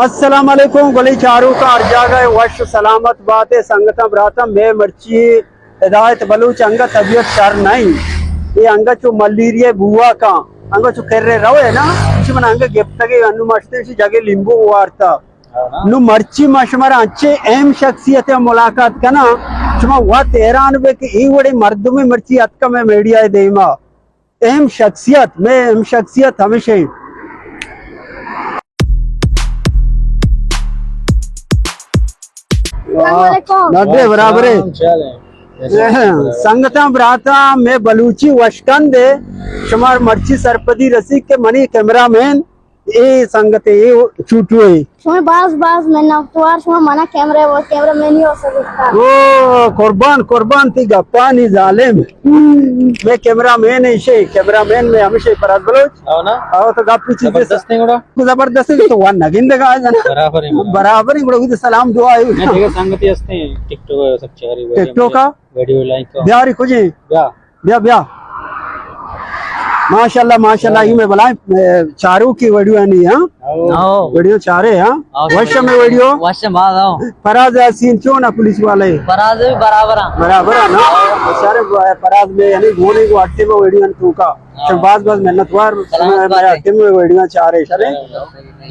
السلام علیکم، گلیں چاروکاں ہر جاگہ ءَ وش سلامت بات ئے۔ سنگتاں براتاں، مئے مرچی ہدایت بلوچ انگت طبیعت شر نہ ایں۔ اے انگت چو ملیریا بوا کاں، انگت چو کرے روئے نا، ایشی من انگت گپتگے، انو مشتے ایشی جگے لیمبو وارتا۔ نو مرچی ما شمارا انچیں اہم شخصیت ءَ ملاقات کناں، شما وت حیران بے کہ اے وڑیں مردمے مرچی اتکا مئے میڈیا ءِ دیما۔ اہم شخصیت، مئے اہم شخصیت ہمیشہ۔ السلام علیکم۔ نڈے برابر ہے۔ وعلیکم السلام، چل ہے۔ سنگتاں براتاں، مئے بلوچی وشکند ءِ شمار مرچی سرپدی رسی کہ منی کیمرہ مین اے سنگت اے چوٹو اے۔ شما باز باز منتوار، شما منا کیمرہ و کیمرہ مینی و سبکتا۔ او قربان، قربان تی گپانی ظالم۔ مئے کیمرہ مین ایشے، کیمرہ مین مئے ہمیشہ فراز بلوچ۔ او نا؟ او تو گپ چیز زبردست ہے گڑا۔ زبردست ہے تو ون نگندگا ہے نا۔ برابر ہے۔ برابر ہے گڑا، سلام دعا ہے۔ میں دیکھا سنگتی ہستے ہیں، ٹک ٹاک سب چاری ٹک ٹاک کا؟ ویڈیو لائک کا۔ بیاری کجے؟ بیا۔ بیا، بیا۔ ماشاءاللہ، ماشاءاللہ، ہاں۔ یہ میں بلائیں، اے، چاروں کی ویڈیو ہے نہیں، ہاں؟ ہاں۔ ویڈیو چارے، ہاں؟ ہاں، وش میں ویڈیو۔ وش میں باز، ہاں۔ فراز یاسین چون ہے پولیس والے؟ فراز بھی برابر ہے۔ برابر ہے نا؟ سارے فراز میں، یعنی گونے کو اٹھے میں ویڈیو ہے تو کا۔ ہاں۔ باز باز منتوار، سلامت میں بات ہے۔ اٹھے میں ویڈیو چارے، سارے۔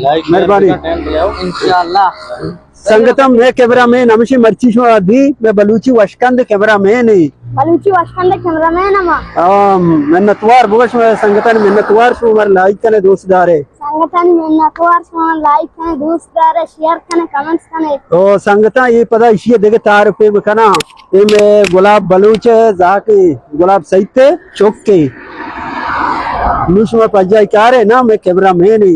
لائک، شیئر مہربانی۔ کا ٹائم دے آؤ۔ انشاءاللہ۔ سنگتاں، مئے کیمرہ مین ہمیشی مرچی شما دی، مئے بلوچی وشکند کیمرہ مین اے۔ بلوچی وشکند کیمرہ مین ہما۔ آ، منتوار بگو شما سنگتانی منتوار شما مر لائک کنے دوست دارے۔ سنگتانی منتوار شما لائک کنے دوست دارے، شیئر کنے، کمنٹس کنے۔ او سنگتاں، یہ پدا اشی دگہ تعارف بکناں۔ اے مئے گلاب بلوچ ہے، زاک گلاب سعید تے چوک کے۔ نو شما پجائی کارے نا، مئے کیمرہ مین اے۔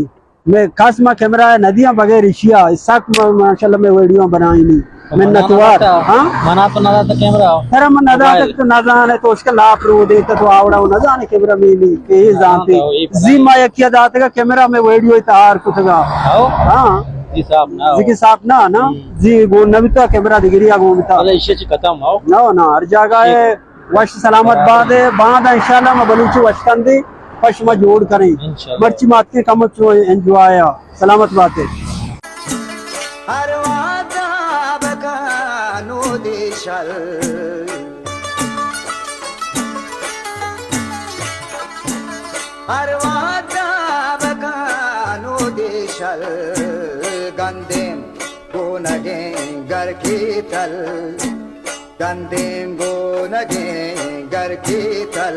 مئے کس ما کیمرہ ءَ ندیاں بغیر ایشی ءَ، سک ما-، ماشاءاللہ مئے ویڈیو بنائینی۔ منتوار۔ ہاں؟ منا تو نہ داتا کیمرہ۔ ترا من نہ داتا موبائل۔ تو نہ زانے تو اس کا لاپ رو دے تو آوڑا نہ زانے کیمرہ مینی کہ یہ ہاں، زانتے۔ تو یہ پتہ زی نہیں۔ ما یکی داتا کا کیمرہ مئے ویڈیو تیار کتگا۔ ہاں؟ ہاں۔ زی صاحب نہ ہو۔ زی صاحب نہ نا۔ ہم۔ زی گون نہ بیتا کیمرہ دگریا گون بیتا۔ بلے ایشی چی ختم ہو۔ نہ، نہ، ہر جاگہ ہے۔ وش سلامت بات ئے، باندا انشاءاللہ ما بلوچی وشکندی پہ شما جوڑ کنیں۔ انشاءاللہ۔ مرچی ماتکیں کمک چو انجوائے آ۔ سلامت بات ئے۔ ہر وہدا بکانو دیشل۔ ہر وہدا بکانو دیشل۔ گندیں گونگیں گرکی تل۔ گندیں گونگیں گرکی تل،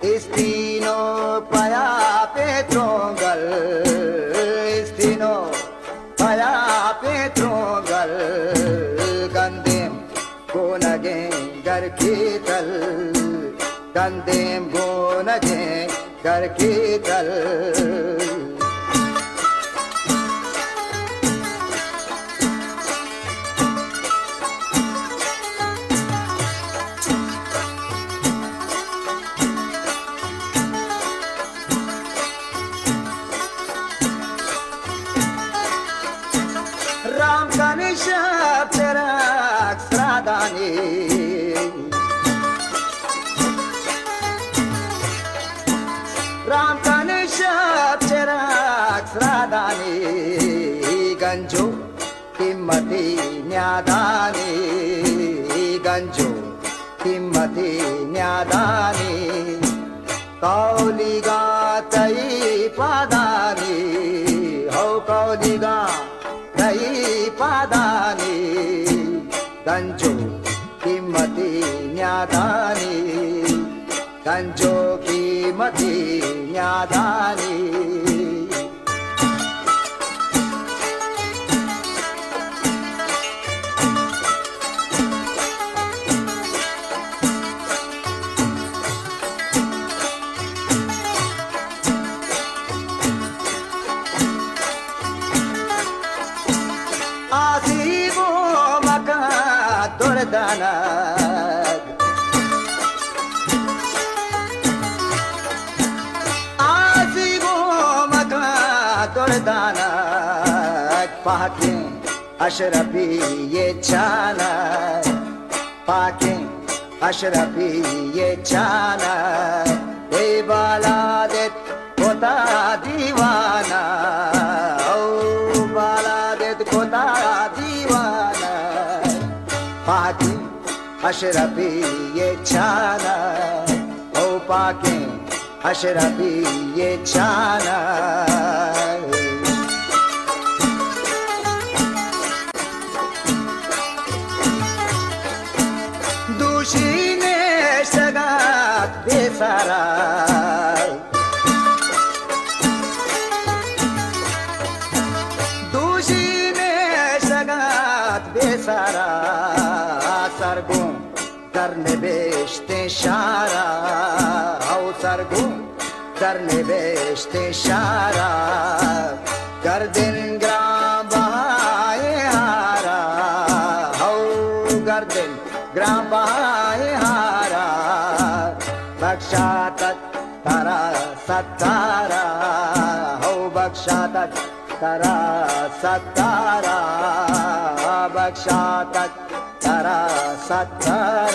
استینو پیا پہ ترونگل، استینو پیا پہ ترونگل، گندیں گونگیں گرکی تل، گندیں گونگیں گرکی تل۔ رام کنی شپ چراگ سرادانی۔ رام کنی شپ چراگ سرادانی، گنجو قیمتی نیادانی، گنجو قیمتی نیادانی، کولیگا تئی پادانی، ہو کولیگا تئی پادانی، گنجو قیمتی نیادانی، گنجو قیمتی نیادانی۔ آسی گو مکن دردانک، آسی گو مکن دردانک، پاکیں اشرفی یہ چانک، پاکیں اشرفی یہ چانک، اے بالادت کتا دیوانہ، او بالاد ات کتا دیوانہ، پاکیں اشرفی یہ چانہ، او پاکیں اشرفی یہ چانہ۔ دوشی نشتگات بے سارا، دوشی نشتگات بے سارا، سرگوں در نبشتیں شارا، ہو سرگوں در نبشتیں شارا، گردن گران بہائیں ہارا، ہو گردن گران بہائیں ہارا، بخشاتگ ترا ستارا، ہو بخشاتگ ترا ستارا، بخشاتگ ترا ستارا۔